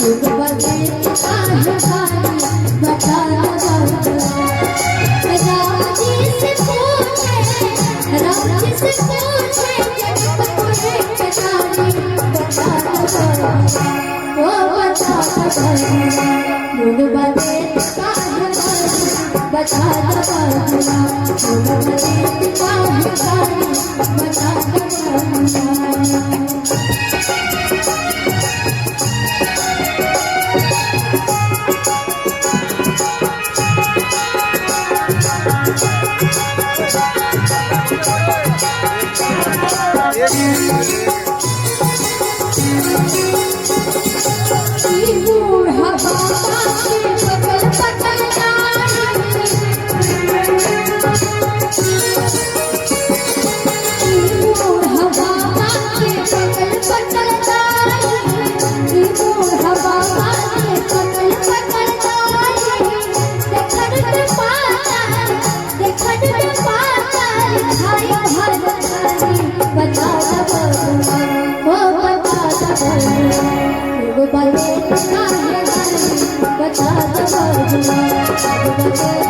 लोग बने काहे बानी बता दो बबुआ। राम जी से पूछे, राम जी से पूछे जनकपुर के रानी बता दो बबुआ, ओ बता दो बबुआ। लोग बने काहे बानी बता दो बबुआ, लोग बने काहे बानी बता दो बबुआ। ई बूढ़ा बाबा के बगल पटल जाई, ई बूढ़ा बाबा के बगल पटल जाई, ई बूढ़ा बाबा के बगल पटल जाई। देखन में पाताल, देखन में पाताल खाई भर खाई बता दो बबुआ, ओ बता दो बबुआ। लोग बने काहे बानी बता दो बबुआ, लोग बने